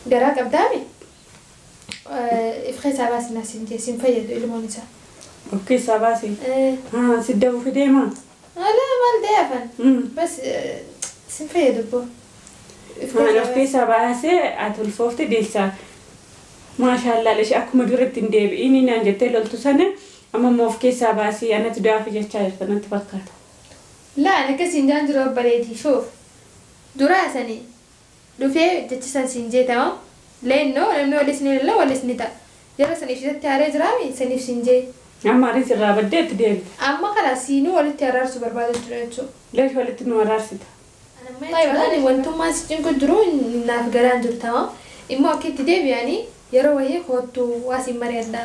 Garaa qabdaami? If keessaa baasi siin jee siin fayyadu ilmoon isaa. Of keessaa baasi. Haa si dawuu fideemaa? Alaa maal ta'e afaan? Bas siin fayyadu boo. Of keessaa baasee ati ulfoofte deessaa. Maashaallah ishee akkuma duratti hin deebi'in naan jettee loltu sana amma immoo of keessaa baasii anatu daafi jechaa jirta natti fakkaata. Laa ani akkasiin jaan jiru obboleetii shoof. Duraa sanii dhufee jechi san siin jee tamam. Leennoo namni walis ni lola walis ni ta'a. Yeroo saniif isatti aaree jiraami saniif siin jee. Amma aariin sirraa baddee itti deebite. Amma kana siinuu walitti araarsuu barbaada jira jechuudha. Leesh walitti nu araarsita. Ani wantummaan si cinqu jiru naaf garaan jiru tamam. Immoo akka itti deebi'anii yeroo wayii kootu waa siin mari'adha.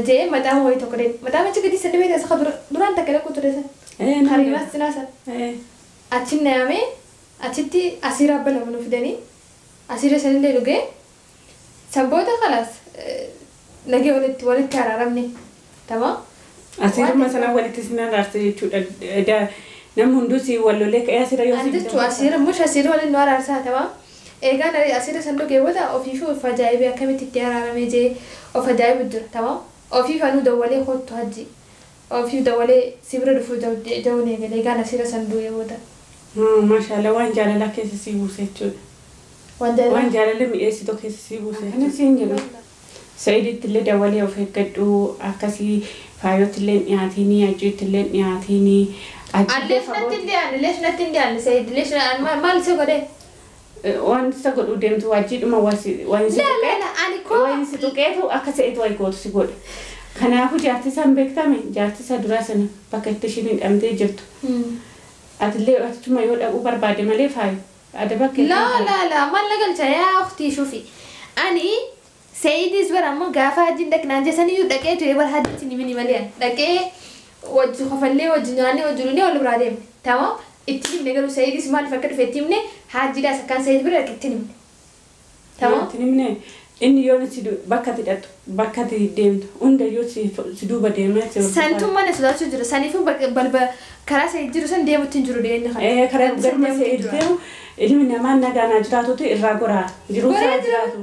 Jee mataama wayii tokko deemi. Mataama achi gadi sanii beektaa isa duraan takka dhaqu ture san. Hariimaas cinaa san. Achi naamee achitti asiira abba lama nu fidanii asiira sanillee dhugee san booda khalaas nagee walitti araaramne. Tamam. Asiiruma sana walitti sin araarse jechuudha. Namni hunduu si wal lolee ka'ee asiira yoo si Jechuun asiira mush asiira waliin nu araarsaa tamam. Eegaan asiira san dhugee booda ofiifuu of ajaa'ibee akkamitti itti araaramee jee of ajaa'ibu jira tamam. Ofiif anuu dawwalee kottu hajji. Ofiif dawwalee si bira dhufuu ja'uun eegale eegaan asiira san dhugee booda. Maashaallah waan jaalalaa keessa sii buuse jechuudha. Waan jaalala mi'eessitu keessa sii buuse. Kana siin jedhu. Sa'iditti illee dawwalee of eeggadhu akkasii faayotti illee dhiyaatinii ajjiitti illee dhiyaatinii. Alleef natti hin dhiyaanne leesh natti hin dhiyaanne Sa'id leesh maal isa godhee? Waan isa godhuu deemtu wajjiidhuma waan si tuqeetu akka Sa'id wayi gootu si godhe. Kanaafuu jaartii isaan beektame jaartii isaa duraa sana bakka itti ishiin hidhamtee jirtu. Atillee achuma yoo dhaquu barbaade malee faayu. Adaba keessa. Laa laa laa maal na galcha yaa ukhtii shufi. Ani Sa'idis bara ammoo gaafa hajjiin dhaqnaan jeessaniyyuu dhaqee ture bara hajjitti ni mini malee dhaqee wajji kofallee wajji nyaannee wajji dhunee wal biraa deemne. Tamam itti himne garuu Sa'idis maaliif akka dhufe itti himne hajjiidhaas akkaan Sa'id bira dhaqe itti himne. Tamam. Itti himne inni yoo si bakka ati dhaqxu bakka ati deemtu hunda yoo si duuba deemee si hordofaa. Santummaa na sodaachuu jira saniifuu balba karaa Sa'id jiru san deemutti hin jiru dhiyeenya kana. Karaa garuma Sa'id deemu ilmi namaa nagaan jiraatutu irraa goraa jiruu isaa jiraatu.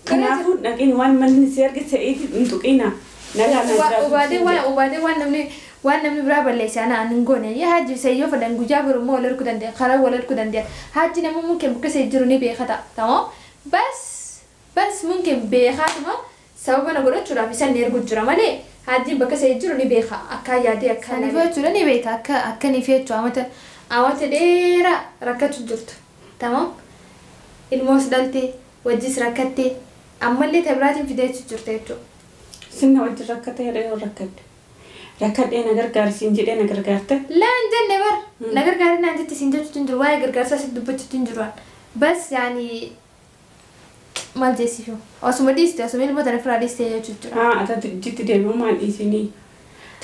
Kanaafuu dhaqeen waan manni si arge Sa'id hin tuqina nagaan jiraatu. Ubaadee waan namni biraa balleesse ana hin goone yaa hajji Sa'id yoo fedhan guyyaa boru immoo wal arguu danda'a karaa wal arguu danda'a hajji nama mumkin bakka Sa'id jiru ni beeka ta'a tamam bas bas mumkin beekaatuma sababa na godhachuudhaaf isaan ni ergu jira malee hajjiin bakka Sa'id jiru ni beeka akka yaadee akka saniif jechuudha ni beeka akka akka ni feechu amata dheeraa rakkachuu jirtu tamam ilmoos dhaltee wajjis rakkattee ammallee tabiraatiin fideechu jirte jechuudha. Sinna wajjin rakkatee yoo rakkadde. Rakkadhee na gargaarsiin jedhee na gargaarte. Laa hin jenne bar na gargaaree naan jetti siin jechuutu hin jiru waa'ee gargaarsaa si dubbachuutu hin jiru. Bas yaani maal jeessifu osuma dhiiste osuma ilmoo tana firaa dhiiste jechuutu jira. Haa ati jitti deebi'u maal dhiisinii?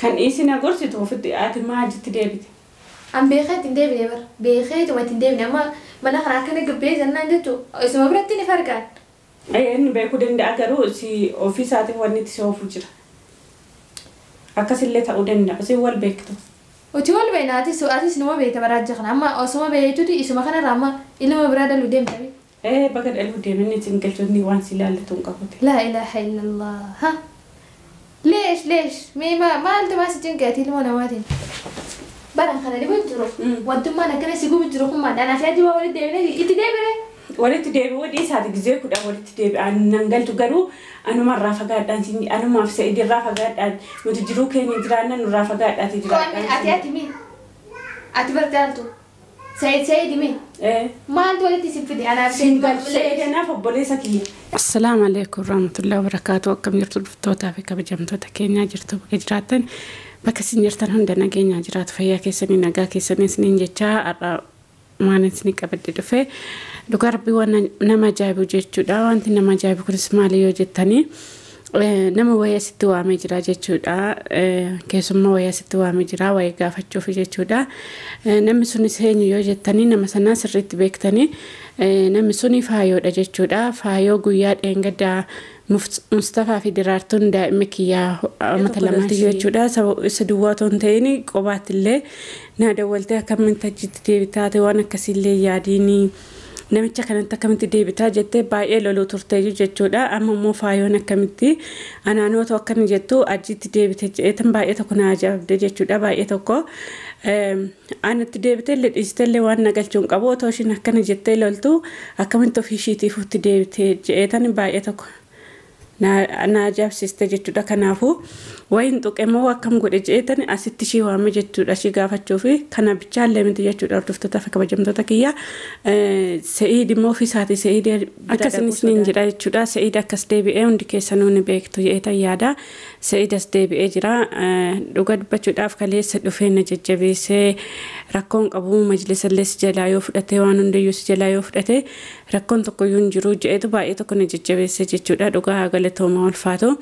Kan dhiisina gorsitu ofitti ati maa jitti deebite? An beekee ittiin deebine bar beekeetuma ittiin deebine amma mana kana akkana gabbee jennaan jechuun isuma biratti ni fargaan. Inni beekuu danda'a garuu si ofii isaatiin wanni itti si oofu jira. Akkasillee ta'uu danda'a si wal beektu. Uti wal beekna atis numa beekta baraajja kana amma osuma beektuti isuma kanarraa amma ilma biraa dhaluu deemta. Bakka dhaluu deemni isin galchoonni waan si ilaallatu hin qabute. Laa ilaaha illallah. Leesh leesh mee maaltu maas cinqeeti ilmoo namaatiin. Baraan kana dhibu jiru. Wantummaan akkana si gubu jiru kun maal anaaf yaadii waa walitti deebine itti deebine. Walitti deebi'uu dhiisaati gizee kudha walitti deebi'an nan galchu garuu anumarraa fagaadhaan anumaaf Sa'idirraa fagaadhaan nuti jiruu keenya jiraanna nurraa fagaadhaati jiraadhaan. Ati ati mi ati barjaaltu Sa'id mi maaltu walitti si fide anaaf Sa'id anaaf obboleessa kiyya. Assalaamu alaikum warahmatullahi wabarakaatuh akkam jirtu dhuftootaa fi kabajamtoota keenyaa jirtu bakka jiraattan bakka isin jirtan hunda nageenyaa jiraatu fayyaa keessanii nagaa keessanii isiniin jechaa har'a waan isin qabadde dhufe dhugaa rabbii waan nama ajaa'ibu jechuudha. Wanti nama ajaa'ibu kunis maali yoo jettanii nama wayii asitti waamee jira jechuudha. Keessummaa wayii asitti waamee jira wayii gaafachuuf jechuudha. Namni sunis eenyu yoo jettanii nama sanaa sirriitti beektanii namni suni faayoodha jechuudha. Faayoo guyyaa dheengaddaa Mustafaa fi Diraartuun daa'ima kiyyaa mata lamaatti jechuudha. Isa duwwaa otoo hin ta'in qobaatti illee na dawwaltee akkamiin achitti deebitaate waan akkasiillee yaadiini. Namicha kanatti akkamitti deebitaa jettee baay'ee loluu turteeyyu jechuudha. Amma immoo faayoon akkamitti anaanoo akkana jettu achitti deebite jedheetan baay'ee tokko na ajaa'ibde jechuudha. Baay'ee tokko anatti deebite illee dhiiste illee waan na galchuu hin qabu otoo ishiin akkana jettee loltu akkamitti ofii ishiitiif itti deebite jedheetan baay'ee tokko na ajaa'ibsiiste jechuudha. Kanaafuu wayin tuqe immoo akkam godhe jedheetan asitti ishii waame jechuudha ishii gaafachuu fi kana bichaallee miti jechuudha. Hordoftoota fi kabajamtoota kiyya, Se'iid immoo ofii isaatii Se'iid akkasinis niin jedha jechuudha. Se'iid akkas deebi'ee hundi keessanuu ni beektu jedheetan yaada. Se'iid as deebi'ee jira. Dhuga dubbachuudhaaf kaleessa dhufee na jajjabeessee, rakkoon qabu, majlisallee si jalaa yoo fudhate, waan hundayyuu si jalaa yoo fudhate, rakkoon tokkoyyuu hin jiru jedheetu baay'ee tokko na jajjabeesse jechuudha. Dhugaa galatooma ulfaatu.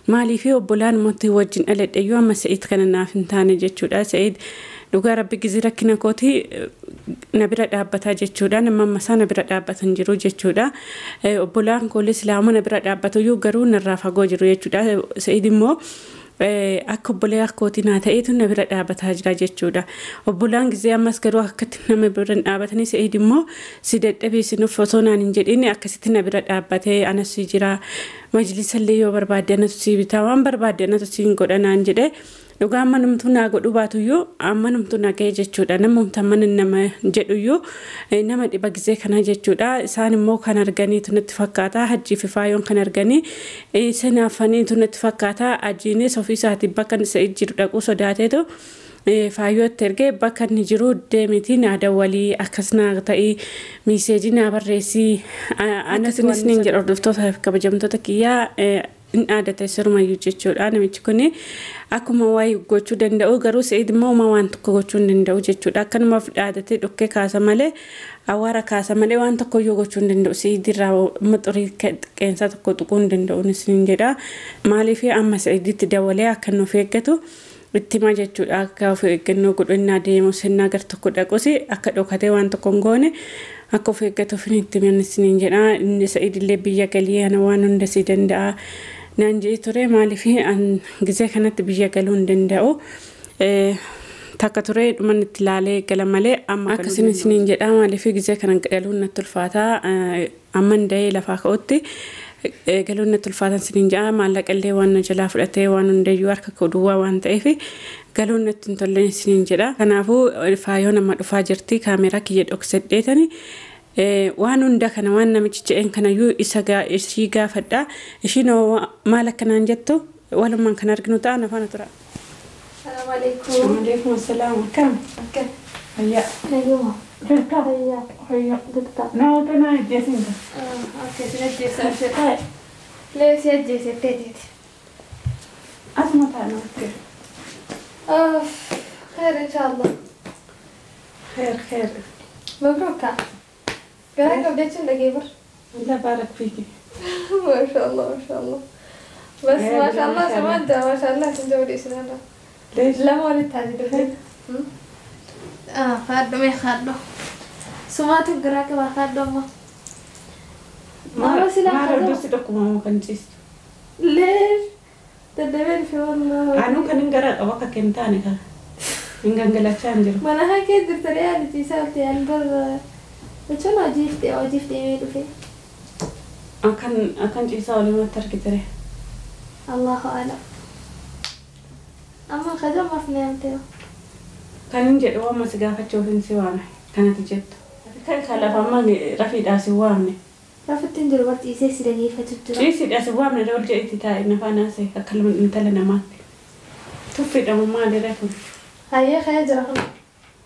Maaliif obbolaan mootii wajjin dhaladheyyuu amma Se'iid kana naaf hin taane jechuudha. Se'iid dhugaa rabbi gizii rakkina kooti na bira dhaabbataa jechuudha. Nama amma isaa na bira dhaabbatan jiru jechuudha. Obbolaan koolee silaama na bira dhaabbatuyyuu garuu narraa fagoo jiru jechuudha. Se'iid immoo akka obbolee kootii naa ta'eetu na bira dhaabbataa jira jechuudha. Obbolaan gizee ammas garuu akkatti nama bira hin dhaabbatanii, Se'iid immoo si dadhabeessinuuf osoo naan hin jedhin akkasitti na bira dhaabbatee, anas si jira, majlisallee yoo barbaadde anatu si bitaa, waan barbaadde anatu si hin godha naan jedhee, dhugaa amma numtuu naa godhu baatuyyuu amma numtuu na ga'e jechuudha. Namumta mana nama jedhuyyuu nama dhiba gizee kana jechuudha. Isaan immoo kan arganiitu natti fakkaata. Hajjii fi faayoon kan arganii sanaafaniitu natti fakkaata. Hajjiinis ofii isaatii bakka inni jiru dhaquu sodaateetu faayyootti ergee, bakka inni jiru deemiti naa dawwalii, akkas naa ta'ii, message naa barreessii, anas niin jedha. Hordoftoota fi kabajamtoota kiyyaa, hin dhaadate sirumayyuu jechuudha. Namichi kun akkuma waayee gochuu danda'u garuu Se'id immoo uumaa waan tokko gochuu hin danda'u jechuudha. Akkanumaaf dhaadatee dhukkee kaasa malee, awwaara kaasa malee waan tokko iyyuu gochuu hin danda'u. Se'id irraa xurii qeensaa tokko tuquu hin danda'u isin jedha. Maaliif amma Se'iditti dabalee akka inni of eeggatu itti hima jechuudha. Akka of eeggannoo godhu, innaa deemu sinnaa gar tokko dhaqus akka dhokatee waan tokko hin goone akka of eeggatuuf itti himan isiniin jedha. Inni Se'id illee biyya galii ana waan hunda si danda'a naan jedhee ture. Maaliif an gizee kanatti biyya galuu hin danda'u. Takka ture dhuman itti ilaalee gala malee amma akkasin isiniin jedha. Maaliif gizee kana galuun natti ulfaata, amman da'ee lafaa ka'utti galuun natti ulfaatan isiniin jedha. Maallaqa illee waan na jalaa fudhatee, waan hundayyuu harka koo duwwaa waan ta'eef galuun natti hin tolle isiniin jedha. Kanaafuu faayoo nama dhufaa jirti, kaameeraa kiyya dhoksadheetani waan hunda kana, waan namichi jedheen kanayyuu isa ishii gaafadha. Ishiin maal akkanaan jettu walumaan kan arginu ta'a, na faana tura. السلام عليكم. وعليكم السلام. Akkam? Akkam. Fayyaa. Naguma. Jirta? Fayyaa. Fayyaa. Jirta. Namoota na ajjeesin. Okay, si ajjeesa. Lee si ajjeesetteetiiti. Asuma ta'a namatti. خير إن شاء الله. خير خير. مبروك. Garaa qabdachuun dhagee bar. الله بارك فيك. ما شاء الله ما شاء الله. بس ما شاء الله سمعت ما شاء الله تنجولي سنانا. ليش؟ لما ولدت هذه دفعت. خادو مي خادو. سمعت garaa qaba خادو ما. ما ما رد tokkuma kan ciistu. ليش؟ تدبر في والله. Anuu kan hin garaa qaba akka hin taane kan. Hin gangalachaa hin jiru. Mana hakee jirtanii yaada ciisaa ta'an bar jechuun hojiif ta'e hojiif deemee dhufe. Akkan akkan ciisaa walumatti argitere. الله أعلم. Amma khadamaaf neemtee. Kan hin jedhu waan si gaafachuuf hin si waame kanatti jettu. Kan kan lafa amma rafiidhaa si waamne. Rafitti hin jiru, bar ciisee si dhageeffatu jira. Ciisiidhaa si waamne, ol jedhitti taa'e na faana haasa'e akka intala namaatti. Tuffiidhamu maalirra kun? Hayyee kaya jira kun.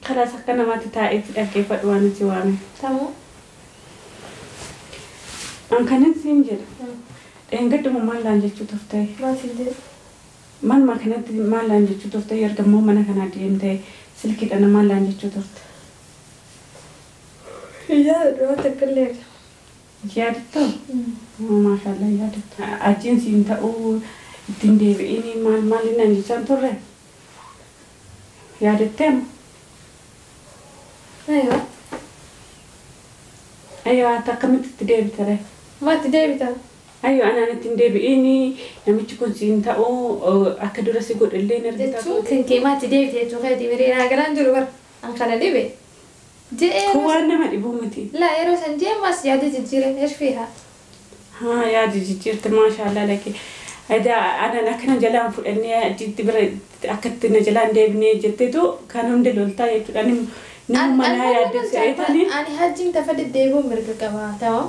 Kalaas akka namaatti taa'eetti dhaggeeffadhu waan si waame. Tamam. An kanin siin jedha. Dheengadduma maal laan jechuu turte? Maal siin jedhu? Manuma kanatti maal laan jechuu turte? Ergammoo mana kanaa deemtee silkiidhaan maal laan jechuu turte? Yaada waan takka illee. Yaadattuu? Maashaallah, yaadattu. Achiin siin ta'uu ittiin deebi'iin maal maal naan jechaan turre? Yaadattee amma? Aywa. Ayyoo, ati akkamitti itti deebite ree? Maatti deebita? Ayyoo, anaan ittiin deebi'iin, namichi kun siin ta'uu akka dura si godhe illee hin argita. Jechuun kan kee maatti deebite jechuun keetii miree naa galaan jiru bara. An kana dhibe. Jee Kun waan nama dhibuu miti. La yeroo san jee mas yaada jijjiire eesh fiiha. Haa yaada jijjiirte maashaallah laki. Edaa anan akkana jalaan fudhannee achitti bira akkatti na jalaan deebinee jetteetu kan hundi loltaa jechuudha. Nama manaa yaadde se'eetanii. Ani hajjiin tafa deddeebi'uun mirga qaba. Tamam.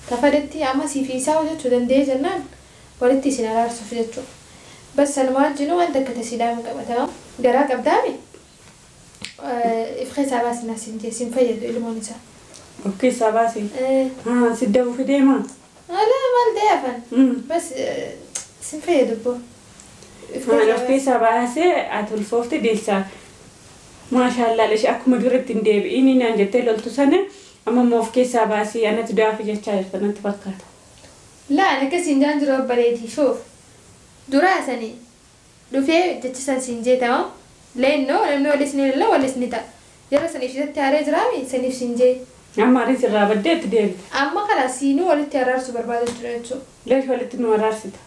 Tafadetti amma siif isaa hojjechuu danda'ee jennaan walitti isin araarsuuf jechuudha. Bas sanumaa wajjinuu waan takka tasiidhaan qaba. Tamam. Garaa qabdaami? If keessaa baasinaa siin jee siin fayyadu ilmoon isaa. Of keessaa baase. Haa si dabu fideema. Ala maal ta'e afaan. Bas siin fayyadu boo. Haan of keessaa baasee ati ulfoofte deessaa. Maashaallah ishee akkuma duratti hin deebi'in naan jettee loltu sana amma immoo of keessaa baasii anatu daafi jechaa jirta natti fakkaata. La ani akkasiin jaan jiru obboleetii shuuf. Duraa sanii dhufee jecha san siin jee tamam. Leennoo namni walis ni lola walis ni ta'a. Yeroo saniif isatti aaree jiraami saniif siin jee. Amma aris irraa baddee itti deebite. Amma kana siinuu walitti araarsuu barbaada jira jechuudha. Leesh walitti nu araarsita.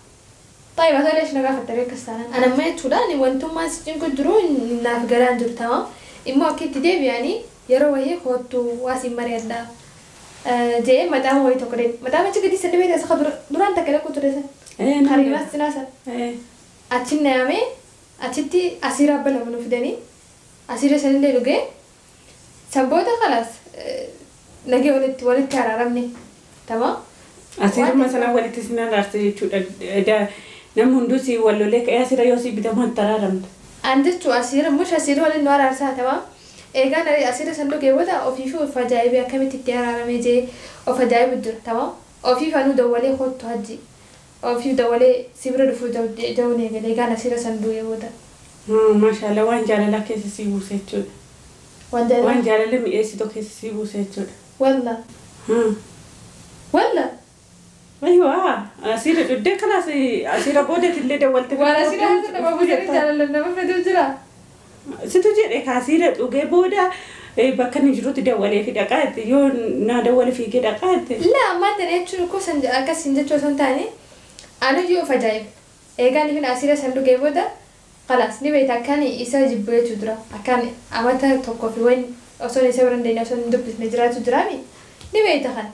طيب هذا ليش نقافة طريق السنة أنا ما يتولاني وأنتم ما سجنكم درون ناف قران جر تمام إما أكيد تديب يعني يروا هي خطو واسي مريضة جاي ما دام هو يتقرين ما دام أنت كدي سنة بيت أسخ دران تكلا كترسة خريبة سنة سنة أتشين نعمة أتشتي أسيرة بلا منو فدني أسيرة سنة اللي لقى سبوته خلاص نجي ولد ولد كارارمني تمام أسيرة مثلا ولد سنة دارس شو ده نم هندوسي ولا لك أسيرة يوسي بدهم ترارمت عندك شو أسيرة مش أسيرة ولا نوار أرسها تمام إيجان أسيرة صندوق يودا أوفيفو فجايب كم تتيار على ميجي أو فجايب الدر تمام أوفيفو أنو دولي خد تهجي أوفيفو دولي سيبر رفو جو جو نيجي إيجان أسيرة صندوق يودا ما شاء الله وين جال لك كيس سيبو سيتشود وين جال لي ميسي تو كيس سيبو سيتشود والله والله أيوة أسيرة جدة خلاص أسيرة بودة اللي دولت ولا أسيرة هذا ما بودة جال لنا ما فدو جرا ستوجد أسيرة وجي بودة بكن جروت دولة في دقات يو نا دولة في كده دقات لا ما ترى شو كوسن أكسن جت شو سنتاني أنا جو فجايب إيجاني في أسيرة صندوق بودة خلاص نبي تكاني إسا جبوية تدرا أكان أمتى توقف وين أصلا يسورن دينا أصلا ندبس نجرا تدرامي نبي تخان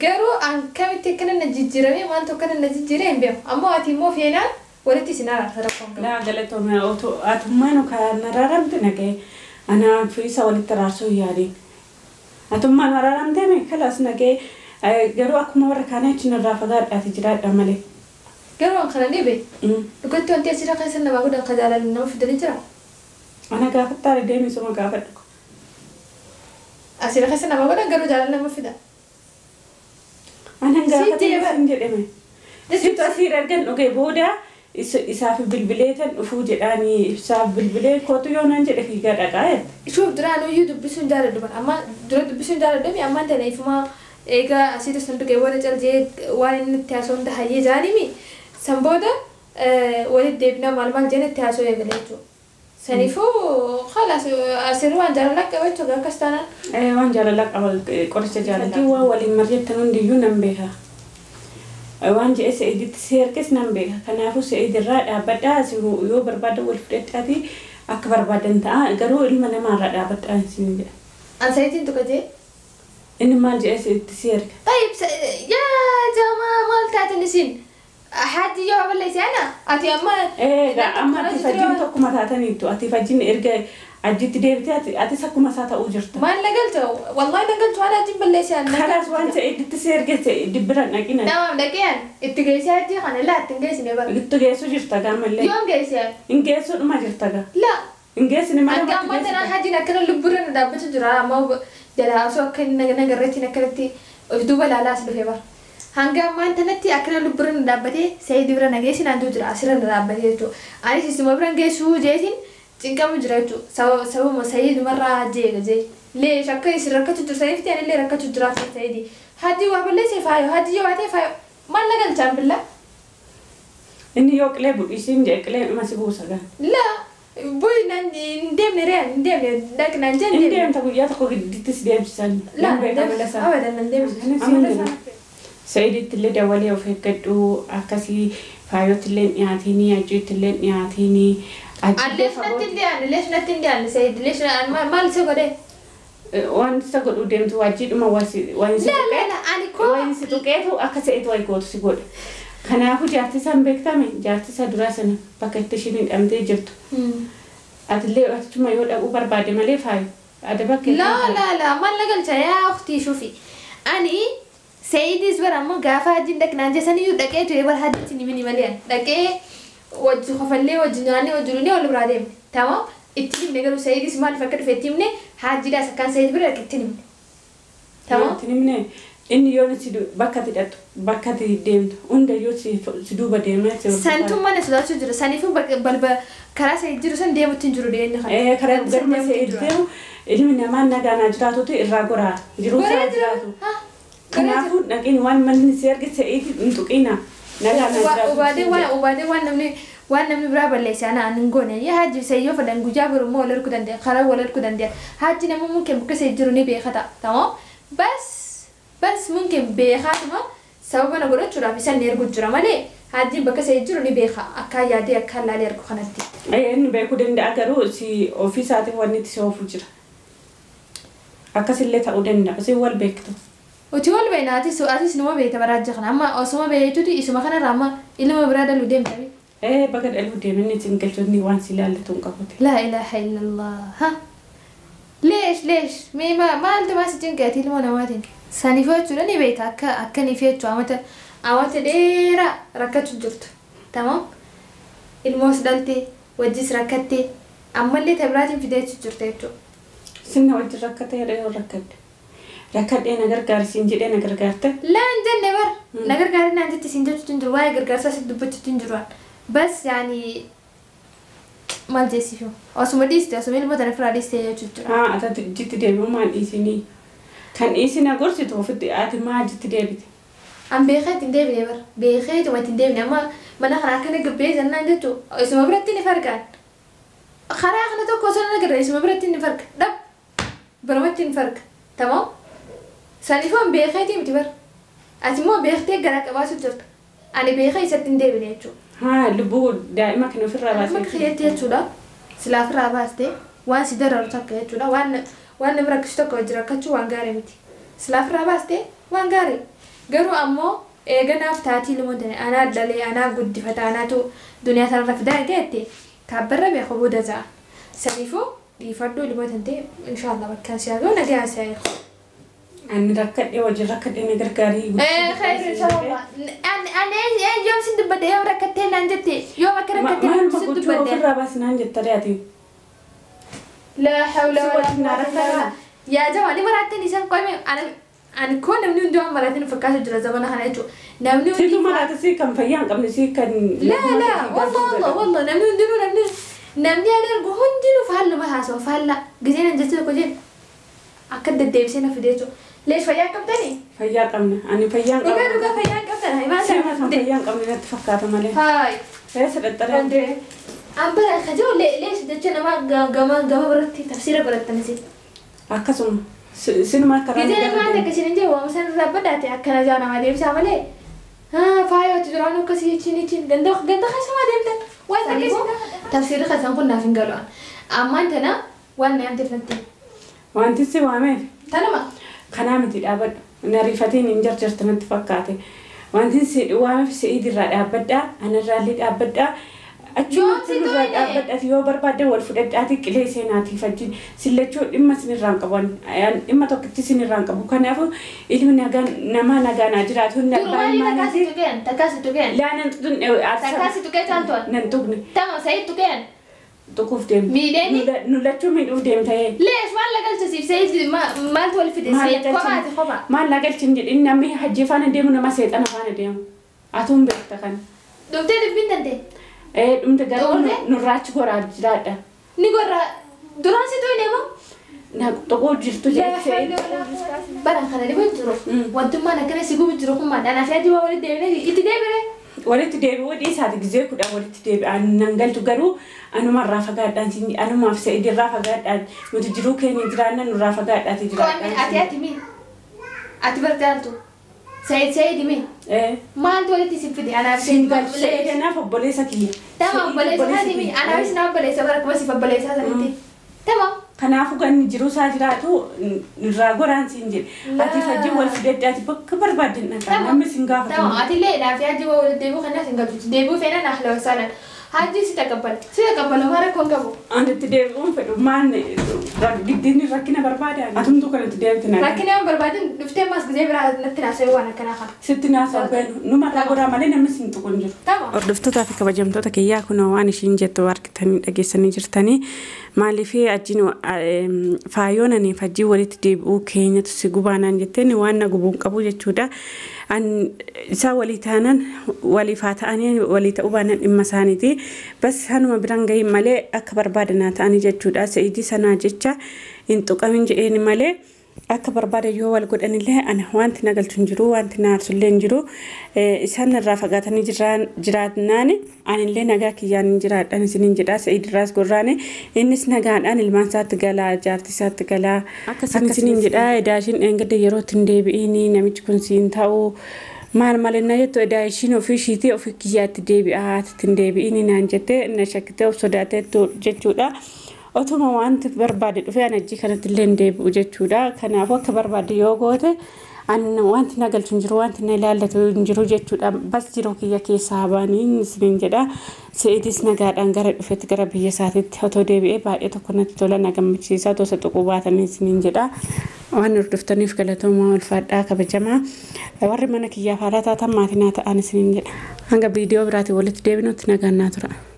garuu an kamitti akkana na jijjiirame waan tokko na jijjiire hin beeku ammoo ati immoo feenaan walitti isin araarsa rakkoon qabu. Laa galatoome atummaan kan araaramte nagee anaa fi isa walitti araarsuu yaadiin atummaan araaramte mee kalaas nagee garuu akkuma warra kaanii achi narraa fagaadhaati jiraadha malee. Garuu an kana ni beeku. Dhugatti wanti asirra keessa namaa godhan ka jaalalli nama fidanii jira. Ana gaafattaare deemisuma gaafadhu. Asirra keessa namaa godhan garuu jaalalli nama fida. أنا قاعدة أنجلمه. ست أسير أرجع أوكي بودا إساف بالبليت أفوج يعني إساف بالبليت كاتو يوم أنجل في جرا قاعد. شوف درا أنا يدو بسون دار الدم أما درا بسون دار الدم أما أنت نايف ما إيجا أسير صندوق بودا چل جي وان تياسون ده هي جاني مي سامبودا ولد دبنا مال مال جن تياسو يغليتو سنيفو خلاص أسير وان جرا لك أول شو كاستانا إيه وان جرا لك أول كورس جرا لك هو ولي مريت تنون ديون نبيها وان جاء سيد تسير كيس نبيها كان أفوس سيد الرا بدأ سيو يوبر بدأ والفريت هذه أكبر بدأ أنت قالوا المنا ما رأى بدأ سيد أنا سيد أنتو كذي إن ما جاء سيد تسير طيب يا جماعة مال تعتنسين حد يجوا ولا أنا أتي أما إيه لا أما أتي فجين تكو ما تعتني تو أتي فجين إرجع أجيت ديرتي أتي أتي سكو ما ساتا أجرت ما نقلته والله نقلته أنا أجيب بالليش أنا خلاص وأنت تسير جت دبرنا نجينا تمام لكن التجيسات دي خلنا لا تنجيس نبغى التجيسو جرت جامل ليه يوم جيسات إنجيسو ما جرت لا إنجيس نما أنت ما تنا حاجة نكنا لبرنا دابت جرا ما جلا أسوأ كنا نجرتي نكرتي دوبا لا لا أسلفه بار hanga ammaan tanatti akkana lubbuun dhaabbatee sayidii bira nageessin handuu jira asirra dhaabbatee jechuudha. Anis isuma bira geessuu jeetiin cinqamu jira jechuudha. Sababuma sayidumarraa jeega jee. Leesh akka isin rakkatu jiru saniif ta'an illee rakkatu jira sayidii. Hajji waa balleessee faayo hajji yoo waatee faayo maal na galchaan billaa. Inni yoo qilee bu'isiin jee qilee dhuma si buusa gan. Laa bu'i nan hin deemne re'an hin deemne dhaqnaan jee hin deemta guyyaa tokko giddiitti si deemsisan. Laa abadan nan deemsisan. سيدي اللي دولي وفكدو أكسي فايوت اللي نياتيني أجيت اللي نياتيني ليش نتندي أنا ليش نتندي أنا سيد ليش أنا ما لسه قدي Waan isa godhuu deemtu wajjiidhuma waan si La la ani koo waan si tuqeetu akka se'eetu wayi gootu si godha. Kanaafuu jaartii isaan beektame jaartii isa duraa sana bakka itti ishiin hidhamtee jirtu. Atillee achuma yoo dhaquu barbaade malee faayu. Adaba La la la maal na galcha yaa ukhtii shufi. Ani Saidis bara ammoo gaafa hajjiin dhaqnaan jeessaniyyuu dhaqee ture bara hajjitti ni mini malee dhaqee wajji kofallee wajji nyaannee wajji dhunee wal biraa deemne. Tamam itti himne garuu Saidis maaliif akka dhufe itti himne hajjiidhaas akkaan Said bira dhaqe itti himne. Tamam. Itti himne inni yoo si bakka ati dhaqxu bakka ati deemtu hunda yoo si duuba deemee si hordofaa. Santummaa na sodaachuu jira. Saniifuu balba karaa Said jiru san deemutti hin jiru dhiyeenya kana. Karaa garuma Said deemu ilmi namaa nagaan jiraatutu irraa goraa jiruu isaa jiraatu. Kanaafuu dhaqeen waan manni si arge Said hin tuqina nagaan jiraatu. Ubaadee waan namni biraa balleesse ana ani hin goone. Yaa hajji sayyoo fedhan guyyaa biraa immoo wal arguu danda'a karaa wal arguu danda'a. Hajji nama mumkin bakka isa jiru ni beeka ta'a. Tamam bas bas mumkin beekaatuma sababa na godhachuudhaaf isaan ni ergu jira malee hajjiin bakka isa jiru ni beeka akka yaadee akka laalee ergu kanatti. Inni beekuu danda'a garuu si ofii isaatiin wanni itti si oofu jira. Akkasillee ta'uu danda'a si wal beektu. Uti wal beekna atis numa beekta baraajja kana amma osuma beektuti isuma kanarraa amma ilma biraa dhaluu deemta. Baga dhaluu deemni isin galchoonni waan si ilaallatu hin qabute. La ilaha illallah. Ha. Leesh leesh mee maaltu maas cinqeeti ilmoo namaatiin. Saniif jechuudha ni beekta akka akka ni feechu amata dheeraa rakkachuu jirtu. Tamam. Ilmoos dhaltee wajjis rakkattee ammallee tabiraatiin fideechuu jirta jechuudha. Sinna wajjin rakkatee yeroo rakkadde. Rakkadhee na gargaarsiin jedhee na gargaarte. Laa hin jenne bar na gargaarri naan jetti siin jechuutu hin jiru waa'ee gargaarsaa si dubbachuutu hin jiru. Bas yaani maal jeessifu osuma dhiiste osuma ilmoo tana firaa dhiiste jechuutu jira. Haa ati jitti deebi'u maal dhiisinii? Kan dhiisina gorsitu ofitti ati maa jitti deebite? An beekee ittiin deebine bar beekeetuma ittiin deebine amma mana karaa akkana gabbee jennaan jechuu isuma biratti ni fargaan. Karaa kana tokko osoo na agarra isuma biratti ni farga dhab barumatti ni farga tamam. Saniifuu an beekeetii miti bar ati immoo beektee garaa qabaachuu jirta ani beekee isatti hin deebine jechuudha. Haa lubbuu daa'ima kana ofirraa Amma baasee. kiyyeetti jechuudha silaa ofirraa baastee waan si dararu takka jechuudha waan nama rakkisu tokko wajji rakkachuu waan gaarii miti. Silaa ofirraa baastee waan gaarii garuu ammoo eeganaaf taatii ilmoo tane anaa dhalee anaa guddifata anaatu duniyaa tanarra fidaa eegeette kaabbarra beeku booda ta'a. Saniifuu dhiifadhu ilmoo tantee inshaallah bakkaan si haa ga'u nagaan si haa eegu. Ani rakkadhee wajjin rakkadhee na gargaarii. Khayr inshallah. Ani yoom sin dubbadde yoom rakkattee naan jette yoom akka rakkattee Maaluma sin gochuu dubbadde. ofirraa baasinaan jetta ati. La hawla Si wala wajjin na quwwata illa rakkataa? billah. Yaa jamaa ni maraatteen isaan qoome ani koo namni hundi waan maraatiin fakkaatu jira zamana kana jechuudha. Namni hundi Situ maraata si kan fayyaa hin qabne si kan. La la wallah wallah wallah namni hundinuu namni ani argu hundinuu faalluma haasawa faalla giseen an jecha tokko jedhu akka deddeebisee na fide jechuudha. Leesh fayyaa qabdanii? Fayyaa qabna ani fayyaa hin Dhugaa qabne. dhugaa fayyaa hin qabdan himaa Sima kan fayyaa hin qabne natti fakkaata malee. Haay. Eessa dhadharee? An bara kajoo leesh jecha nama gama gama biratti tafsiira godhattan isin. Akkasuma sinuma karaa. Gisee namaa akkasiin hin jiru waan isaan irraa baddaate akkana jaa namaa deebisaa malee. Faayooti duraan akkasii jechiin jechiin ganda ganda keessumaa deemtan waan akkasii tafsiirri keessan kun naaf hin galu. Ammaan tana waan na yaamteef natti. Wanti si waameef Tanuma. kanaa miti dhaabadhu. Na rifatiin hin jarjartu natti fakkaate. Wanti si waameef si'ii irraa dhaabbadhaa anarraallee dhaabbadhaa. Achuma Yoom si irraa toone? dhaabbadhaati yoo barbaadde wal fudhadhaati qilee seenaatiif wajjin sillachuu dhimma sinirraa hin qabu dhimma tokkichi sinirraa hin qabu kanaafuu ilmi nagaan namaa nagaan haa jiraatu hin Durumaan takkaasi tuqeen takkaasi tuqeen. Laa nan tuqne Takkaasi tuqee caaltuwan. nan tuqne Tama sayid tuqeen. tuquuf deemte. Miidheeni? Nu lachuu miidhuuf deemte. Leesh maal lagalchisiif sayid maaltu wal fide sayid kophaati kopha. Maal lagalchin jedhin namni hajji faana deemu nama seexana faana deemu. Atuun beekta kana. Dhumtee dubbiin tante. Dhumte garuu Dhumte? nurraachi goraa jiraadha. Ni gorra duraan si tuqne moo? Na tuquu jirtu jettee. Bara kana dhibu jiru. Wantummaan akkana si gubu jiru kun maal? Anaaf yaadii waa walitti deebinee itti deebine. Walitti deebi'uu dhiisaati gizee kudha walitti deebi'an nan galtu garuu anumarraa fagaadhaan siin anumaaf se'idirraa fagaadhaan nuti jiruu keenya jiraanna nurraa fagaadhaati Qoonni ati jiraadhaan. ati mi? Ati barjaaltu. Sayid sayid mi? Maaltu walitti si fide anaaf Siin galchu se'idanaaf obboleessa kiyya. Tama obboleessa isaati mi? Anaafis na obboleessa bara kuma siif obboleessaa sanitti. Tamam. Kanaafuu ganni jiruu isaa jiraatu irraa goraan siin jedhe. Ati fajjii wal fidadde ati bakka barbaadde dhaqaa namni siin gaafatu. Tamam atillee naaf hajji waa walitti deebi'uu kanaas hin galchu. Deebi'uu feenaan ahla wasaalan. Hajji si taqabbala. Si taqabbala waan rakkoon qabu. Ani itti deebi'uun fedhu maal giddinni rakkina barbaada. Atumtuu kan itti deebitu na. Rakkina waan barbaadin dhuftee maas gizee biraa natti naasa'ee waan akkanaa kana. Sitti naasa'u beenu numarraa goraa malee namni siin tuqu hin jiru. Tamam. Hordoftootaa fi kabajamtoota kiyyaa kunoo waan ishiin jettu argitanii dhageessanii jirtanii maaliif ajjiin faayoon ani fajjii walitti deebi'uu keenyatu si gubaanaan jetteen waan na gubuun qabu jechuudha. Isaa walii taanaan waliif haa ta'anii walii ta'uu baanaan dhimma isaaniiti. Bas sanuma biraan gahin malee akka barbaadan haa ta'anii jechuudha. Se'idii sanaa jecha hin tuqamin jedheen malee akka barbaada yoo wal godhanillee ana wanti na galchu hin jiru wanti na aarsullee hin jiru isaan irraa fagaatanii jiraatnaan anillee nagaa kiyyaan hin jiraadhaan isiniin jedha Se'idirraas gorraane innis nagaadhaan ilmaan isaatti galaa jaartii isaatti galaa akkasii isiniin jedha edaa ishiin dheengadde yeroo ittiin deebi'iin namichi kun siin ta'uu maal maal na jettu edaa ishiin ofii ishiitii ofii kiyyaatti deebi'aa ittiin deebi'iin naan jettee na shakkitee of sodaateettu jechuudha. Otuma wanti barbaade dhufee ani ajjii kanatti illee hin deebi'u jechuudha. Kanaafuu akka barbaade yoo goote wanti na galchu hin jiru wanti na ilaallatu hin jiru jechuudha. Bas jiruu kiyya keessaa baanii isiniin jedha. Se'idis nagaadhaan gara dhufetti gara biyya isaatiitti otoo deebi'ee baay'ee tokko natti tola na gammachiisa otoo isa tuquu baatanii isiniin jedha. Waan hordoftaniif galatoomaa ulfaadhaa kabajamaa. Warri mana kiyyaaf haaraa taatan maatii naa ta'an isiniin jedha. Hanga viidiyoo biraatiin walitti deebinutti nagaan naa tura.